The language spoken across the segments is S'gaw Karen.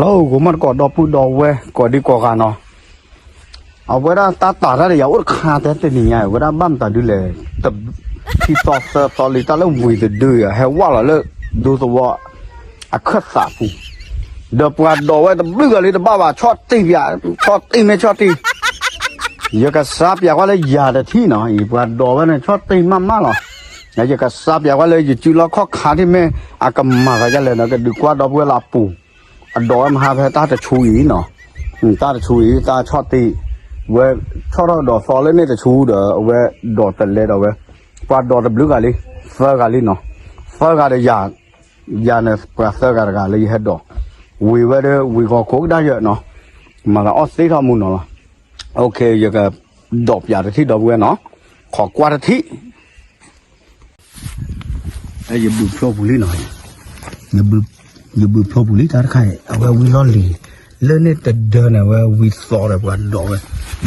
လၢဂိၤမီၢ်တကိးဒီပုၢ်ဒီဝဲၢ်ကိးဒံကိးဂၤနီၤ, အဝဲဒၣ်တၢ်တာ်တၢ်ဒီးယၤအိၣ်တခါတဲတနံၤညါ အဝဲဒၣ်ဘၣ်မတၤဒုလဲၣ်, တထံၣ်သီသၢသီလံတၢ်လၢဝံၤတဒုအံၤ ဟဲဝဲလီၤလၢဒူသဝီအခၢၣ်သးပူၤ, ဒီးပှၤဒိးဝဲတဘျုးဂၤလံတဘၣ်ဘၣ် ဆီၣ်တံၢ်ပၠး, ဆီၣ်တံၢ်မ့ၢ်ဆီၣ်တံၢ် ယကစါပၠးကွၢ်လၢယၤတထံၣ်နီၤ အံၤပှၤဒိးဝဲန့ၣ် ဆီၣ်တံၢ်မးမးလီၤ. ယကစါပၠးကွၢ်လၢယစုလီၢ်ခီၣ်ခါထံၣ်မ့ၢ်အကမၤသးဒ်လဲၣ်နီၤ ကဒုးကွၢ်ဒီပုၢ်ဝဲၢ်လၢအပူၤ, အဒိးဝဲမဟါဖဲတၢ်တဆူအံၤနီၤ, တၢ်တဆူအံၤ တၢ်ဆီၣ်တံၢ်, ဝဲဆီၣ်ထီၣ်ကဒီးသီလၢန့ၣ်တဆူဒီး အဝဲဒိးတလဲဒီးဝဲ, ပှၤဒိးတဘျုးဂၤလံ, သၢဂၤလံနီၤ, သၢဂၤဒီးယၤ, ယၤန့ၣ်ပှၤသၢဂၤတဂၤလၢယဟဲဒိး, ဝံၤဝဲဒီးဝံၤဂီၤခိးကဒါယၢ်နီၤ, မၤသးအီၣ်သ့ထီၣ်မူနီၤလီၤ. ယကဒိးပၠးတထံၣ်ဒီပုၢ်ဝဲၢ်နီၤ, ခိးကွၢ်တထံၣ် ယဘုးဖျိပူၤလံနီၤ, ယဘုးဖျိပူၤလံတၢ်တခါအံၤ အဝဲဝံၤလီၢ်လံၤ, လၢန့ၣ်တဒၢန့ၣ် အဝဲဝံၤသီဒီးပှၤဒိးဝဲ,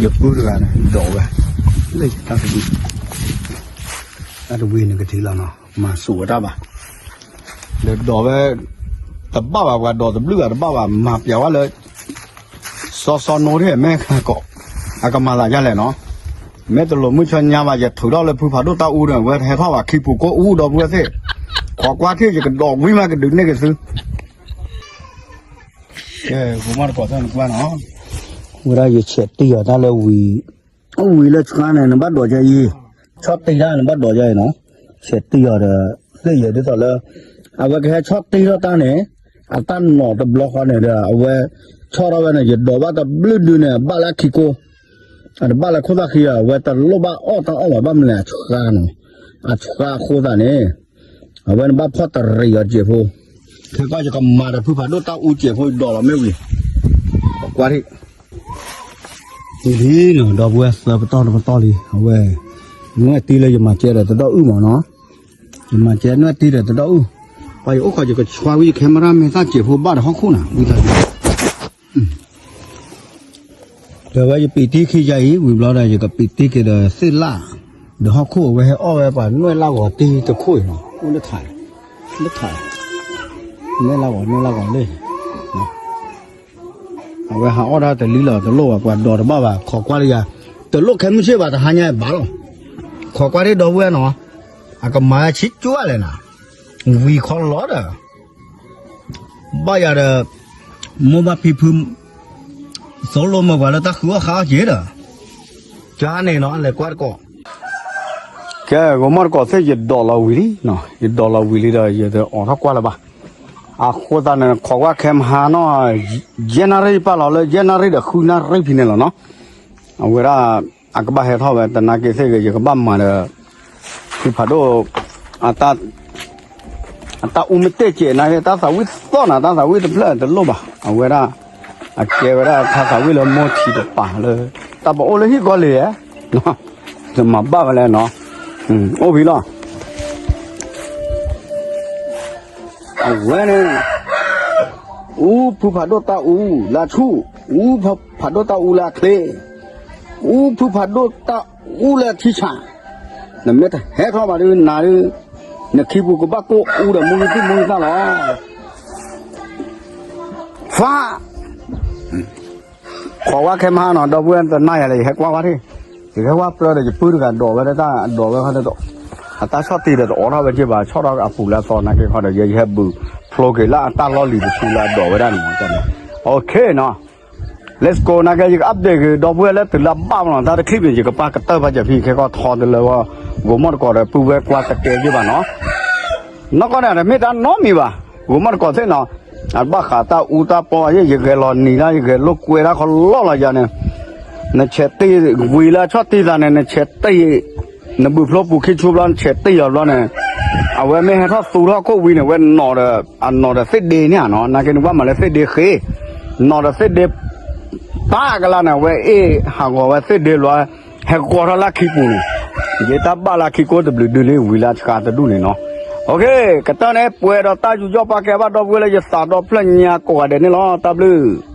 ယပုၢ်တဂၤန့ၣ် ဒိးဝဲ, လၢတၢ်တဝံၤ, တၢ်တဝံၤန့ၣ်ကထံၣ်လီၤနီၤ မၤစူၤဝဲတၢ်ဘၣ်, ဒီးဒိးဝဲ, တဘၣ်ဘၣ်ပှၤဒိးတဘျုးဂၤတဘၣ်ဘၣ် မၤပၠးဝဲလၢ စီစီနိထံၣ်မ့ၢ်ခါကိး, အကမၤသးဒ်လဲၣ်နီၤ, မ့ၢ်တလိၣ်မုၢ်ဆါညါဘၣ် ယထုးထီၣ်လၢဖုဖးဒိၣ်တၢ်အူဒီး ဝဲတဟဲထီၣ်ဘၣ်ခံပူၤကိၢ်အူဒီပုၢ်ဝဲၢ်သ့ၣ်, ခိးကွၢ်ထံၣ်ယကဒိးဝံၤမးကဒုးန့ၢ်က့ၤသု, ကဲ, ဂိၤမီၢ်တကိးသ့ၣ်နကွၢ်နီၤ, ဝဲဒၣ်ယဆဲးတံၢ်အီၤတၢ်လၢဝံၤ, ဝံၤလၢဆှါန့ၣ် နဘၣ်ဒိးကဲအံၤ, ဆီၣ်တံၢ်တၢ်နဘၣ်ဒိးကဲအံၤနီၤ, ဆဲးတံၢ်အီၤဒီး, လၢယဲဒ်သိးလၢ, အဝဲကဟဲဆီၣ်တံၢ်ထီၣ်တၢ်န့ၣ်, အတၢ်နီၤတဘျီဃီန့ၣ်ဒီး အဝဲ, ဆီၣ်ထီၣ်ဝဲန့ၣ် ယဒိးဘၣ်တဘျုးဒုန့ၣ် အဘၣ်လၢခံကိၢ်, အတဘၣ်လၢခိၣ်သၣ်ခံဒီး အဝဲတလိၣ်ဘၣ်အီၣ်တၢ်အီၣ်ဘၣ် ဘၣ်မနုၤလဲၣ်အဆှါန့ၣ်, အဆှါအဃိသတးန့ၣ်, အဝဲန့ၣ်ဘၣ်ဖီၣ်တရံးအီၤစဲးဖိ, ခဲကီၢ်ယကမၤဒီးဖုဖးဒိၣ်တၢ်အူစဲးဖိယဒိးလီၤမ့ၢ်ဝံၤ, ကွၢ်ထံၣ် လံနီၤ ဒီပုၢ်ဝဲၢ်သၢပတီၢ်တပတီၢ်လံ အဝဲ, နွဲၣ်တံၢ်လၢယမၤကဲဒီးတဒီအုၣ်မးနီၤ, ယမၤကဲနွဲၣ်တံၢ်ဒီးတဒီအုၣ်, ပှၤယအိၣ်ခိးယကဆှါဝံၤယခဲမရၣ်မ့ၢ်သၣ်စဲးဖိဘၣ်ဒီးဟီၣ်ခိၣ်နၤ ဝံၤသး ဒီးဝဲယပံးတံၢ်ခံယါအံၤ ဝံၤဘျီဒီး ယကပံးတံၢ်က့ၤဒီးသ့ၣ်လၣ်, ဒီးဟီၣ်ခိၣ်အဝဲဟဲအီၣ်ဝဲပှၤနွဲၣ်လၣ်ဂီၤတံၢ်တခိၣ်အံၤနီၤ အိၣ်လၢထး, လၢထး, နွဲၣ်လၣ်ဂီၤ နွဲၣ်လၣ်ဂီၤလၢ, အဝဲဟးအီၣ်ဒၣ်တလံလီၤ တလိၣ်ဘၣ် ပှၤဒိးတဘၣ်ဘၣ် ခိးကွၢ်လၢယၤ, တလိၣ်ခဲမုၢ်ဆ့ၣ်ဘၣ် တဟါညါဘၣ်လီၤ, ခိးကွၢ်ဒ်ဒီပုၢ်ဝဲၢ်နီၤ, အကမၤဆံးကၠူဝဲလဲၣ်နၤ, ဝံၤခီလီၤဒီး ဘၣ်ယၤဒီး, မိၢ်ဘၣ်ဖံဖု, သိလိမၢပှၤလၢတၢ်ဃုအီၣ်ဃါအီၣ်က့ၤဒီး, ကန့ၣ်နီၤ လဲၤကွၢ်တကိး, ကဲ ဂီၤမီၢ်တကိးသ့ၣ် ယဒိးလီၤဝံၤလံ, ယဒိးလီၤဝံၤလံဒီး ယတအိးထီၣ်ကွၢ်လၢၤဘၣ်, အဃိသတးန့ၣ် ခိးကွၢ်ခဲမဟါနီၤ, ယဲၢ်နၣ်ရံၣ်ပာ်လီၤလၢ ယဲၢ်နၣ်ရံၣ်ဒီးဃုနၣ်ရံၣ်ဖဲန့ၣ်လီၤနီၤ, အဝဲဒၣ်, အကဘၣ်ဟဲထီၣ်ဝဲ တနာ်က့ၤသ့ၣ်ဂ့ၤ ယကဘၣ်မၤဒီး, ဖုဖးဒိၣ်, အတၢ်အူမ့ၢ်တဲာ်ကဲးနၤ တၢ်သးဝံၣ်သီၣ်နၤ တၢ်သးဝံၣ်တဖျၢၣ်တလိၣ်ဘၣ် အဝဲဒၣ်, အကဲဝဲဒၣ်တၢ်သးဝံၣ်လၢမိၢ်ထံတပၤလၢ, တၢ်ပအိၣ်လၢဟံၣ်ကီလံဧါ, တမၤဘၣ်ဝဲလဲၣ်နီၤ, အိၣ်ဝံၤလီၤ, အဝဲန့ၣ်, အူဖုဖးဒိၣ်တၢ်အူလၢအဆူၣ်, အူဖုဖးဒိၣ်တၢ်အူလၢအချ့, အူဖုဖးဒိၣ်တၢ်အူလၢအထံဆး, နမ့ၢ်တဟဲထီၣ်ဘၣ်ဒုးနၤဒုး, နခံပူၤကဘၣ်ကိၢ်အူဒီးမူဂံၢ်သူၣ်မူဂံၢ်သၣ်လီၤ, ဖး ခိးကွၢ်ခဲမဟါနီၤ ဒီပုၢ်ဝဲၢ်တနာ်ယၤလဲၣ် ယဟဲကွၢ်ဝဲထံၣ်, ယကဟဲကွၢ်ပျၢ်ဒီးယပုၢ်တဂၤဒိးဝဲဒၣ်တၢ်ဒိးဝဲခီဒီး, အတၢ်ဆီၣ်တံၢ်ဒီးတအိးထီၣ်ဝဲက့ၤဘၣ် ဆီၣ်ထီၣ်အပူၤလၢအသီနာ်က့ၤခီဒီး ယဲယဟဲဘုးဖျိက့ၤလၢအတၢ်လီၢ်လံၤတဆူလၢအဒိးဝဲဒၣ်န့ၣ်, OK နီၤ, Let's go နာ်က့ၤ ယက update က့ၤ ဒီပုၢ်ဝဲၢ်လၢတုၤလၢအဘၣ်မနီၤ တၢ်တချံၣ်န့ၣ် ယကပာ်ကတၢၢ်ဘၣ်စၢၤဖံခဲကီၢ်ထီတလၢဝဲ, ဂိၤမီၢ်တကိးဒီးပုၢ်ဝဲၢ်ကွၢ်ကတဲက့ၤဘၣ်နီၤ နီၢ်ကီၢ်န့ၣ် တမ့ၢ်တၢ်နီတမံၤဘၣ်, ဂိၤမီၢ်တကိးသ့ၣ်နီၤ, အဘၣ်ဃးတၢ်အူတၢ်ပီ ယဂဲၤလီၤနံၤဒၣ် ယဂဲၤလိာ်ကွဲဒၣ်ခီလီၢ်လီၤယၤန့ၣ်, နဆဲးတ့ၢ်ဝံၤလၢအဆီၣ်တံၢ်သးန့ၣ် နဆဲးတ့ၢ်, နဘုးဖျိပူၤခံဆူဘျီ နဆဲးတ့ၢ်အီၤဘျီန့ၣ်, အဝဲမ့ၢ်ဟဲထီၣ်သူထီၣ်ခိၣ်ဝံၤန့ၣ် ဝဲနီၤဒီး, အနီၤဒီးသ့ၣ်ဒ့န့ၣ်နီၤ နာ်က့ၤနကွၢ်မၤလၢသ့ၣ်ဒ့ဃ့, နီၤဒီးသ့ၣ်ဒ့ ပၢ်ကလါန့ၣ် အဝဲအ့ၣ်ဟးဂီၤဝဲသ့ၣ်ဒ့လီၤ, ဟဲဂီၤထီၣ်လၢခံပူၤန့ၣ်, ယတၢ်ဘၣ်လၢခံကိးတဘျုးဒုလံ ဝံၤလၢအဆှါတဒူၣ်န့ၣ်နီၤ, OK, ကတၢၢ်န့ၣ် ပှဲၤဒီးတၢ်ယူးယီၣ်ပာ်ကဲဘၣ်ဒီပုၢ်ဝဲၢ်လၢယသးဒီဖျၢၣ်ညါကိးဂၤဒဲးန့ၣ်လီၤ, တၢ်ဘျုး